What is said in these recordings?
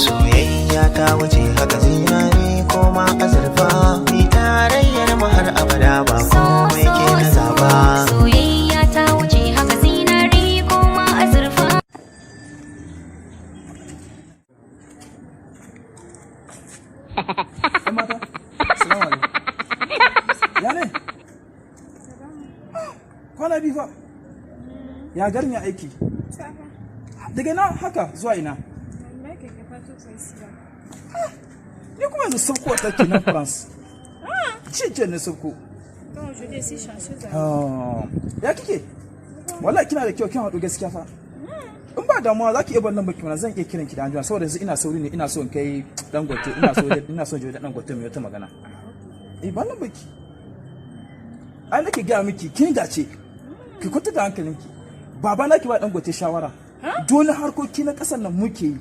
Soyayya ta wuce haka, zinari ko ma azurfa. Ni tarayyar mu har abada, ba komai ke na zaba. Soyayya ta wuce haka, zinari ko ma azurfa. ‘Yan mata, salamu alaikum. Ya ne? Kwana biyu fa. Ya garin, ya aiki? Daga na haka zuwa ina? Ni kuma yanzu sauko take nan France. Jiya na sauko. Donc aujourd'hui, je suis chanceuse. Ah, ya kike? Wallahi kina da kyau, kin haɗu gaskiya fa. In ba damuwa, za ki iya bar lambar ki mana, zan iya kiran ki da anjima, saboda yanzu ina sauri ne, ina so in kai Dangote, ina so je da Dangote mai wata magana. Eh, ba lambar ki. Ai nake gaya miki, kin dace. Ki kwanta da hankalinki. Baba na ki ba Dangote shawara. Dole harkoki na ƙasar nan muke yi.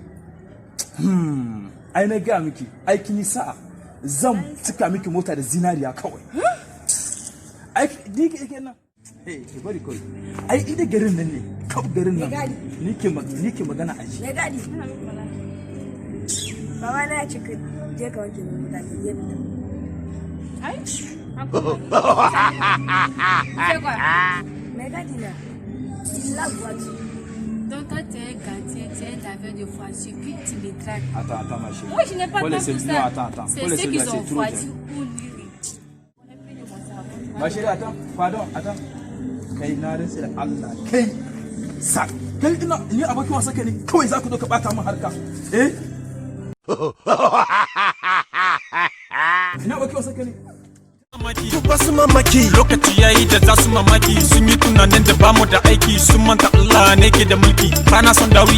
Ai na gaya miki, ai kin yi sa'a. Zan cika miki mota da zinariya kawai. Ai ni ke nan. Eh, ki bari kawai. Ai ida garin nan ne, kaf garin nan. Ni ke magana a ji. Mai gadi. Baba na ya ce ka je ka wanke min mota, ki je fita. Aïe. C'est quoi? Mai gadi na. Il lave voiture. Donc toi, tu es un gardien, tu es un laveur de voiture, puis tu me dragues. Attends, attends, ma chérie. Moi, je n'ai pas Faut de temps laisser pour Non, ça. attends, attends. Faut C'est laisser ceux qui lui, sont c'est trop voiture jeune. ou lui. Ma chérie, attends. Pardon, attends. Kai, na rantse da Allah, kai. Sa, kai, ina ni abokin wasa kai ne kawai za ku zo ka bata min harka. Eh? Ina abokin wasa kai ne. Ku ba su mamaki, lokaci yayi da za su mamaki. Sun yi tunanin da bamu da aiki, sun manta Allah ne ke da mulki. Bana son dawi.